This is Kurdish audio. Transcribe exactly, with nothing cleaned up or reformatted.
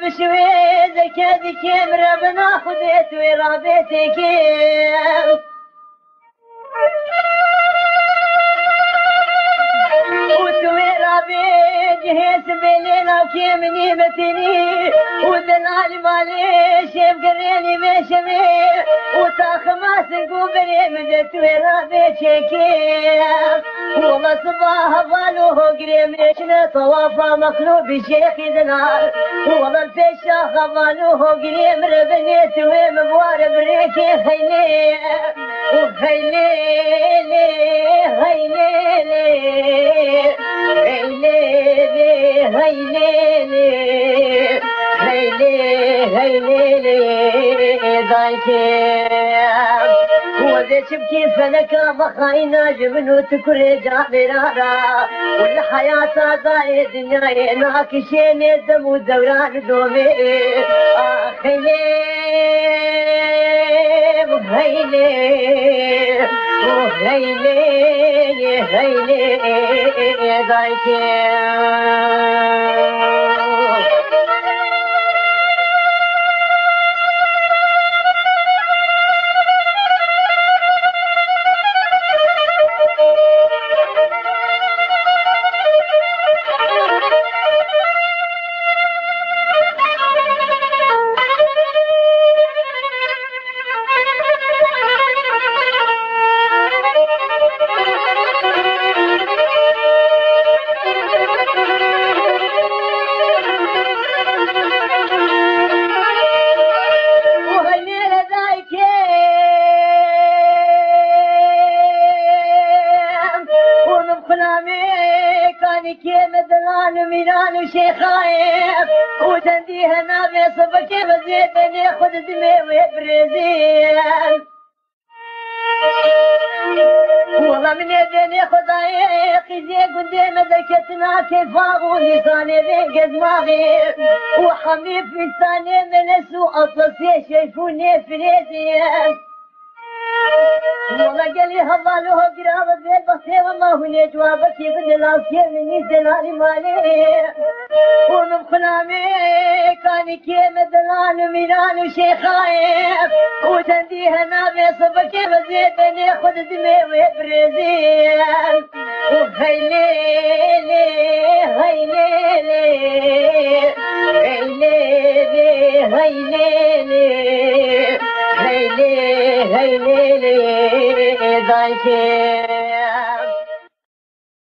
Bi şiwê zeke dikêm re bina Xwedê tu wê rabê têkê. Û tu wê rabê cihê sibê lê navkê minî metinî. Û delalî malê şêv gerênî vê şevê. Û taxima sing û berê min de tu wê rabê çêkê. Wala siba heval û hogirê min ê çine tewafa mexlûbî şêxî dinar. Wala pêşa heval û hogirê min re binê tu wê min ware birêkê xeylê. Û xeylê lê, xeylê lê, xeylê lê, xeylê lê. Heylê, heylê lê dayikê. Wezê çi bikî feleka mexayîna ji min û tu kurê camêra ra. Û li heyata dayê dinyayê nakişênê dem û dewran domê. Ah, heylê, heylê, oh, heylê, heylê, dayikê. Xunamê kanikê me dilan û mîran û şêxayê û çendî hena vê sibikê vizê tenê xwe didimê wê birêzî. Wala min ê dênê Xwedayê qîzê gundê me derketina kêfa û nîsanê vê gezmaxê û hemî fîstanê me les û atlasê şeyf û nê firêzê. Wala gelî heval û hogirava vê bextê we ma hûnê cewabekî bidin lavkê min nî delalî malê. Û min xunamê kanikê me dilan û mîran û şêxayê. Û çendî hena vê sibikê vizê tenê xwe didimê wê birêzî. Û heylê lê, heylê lê, heylê lê, heylê lê, heylê, heylê lê, dayikê.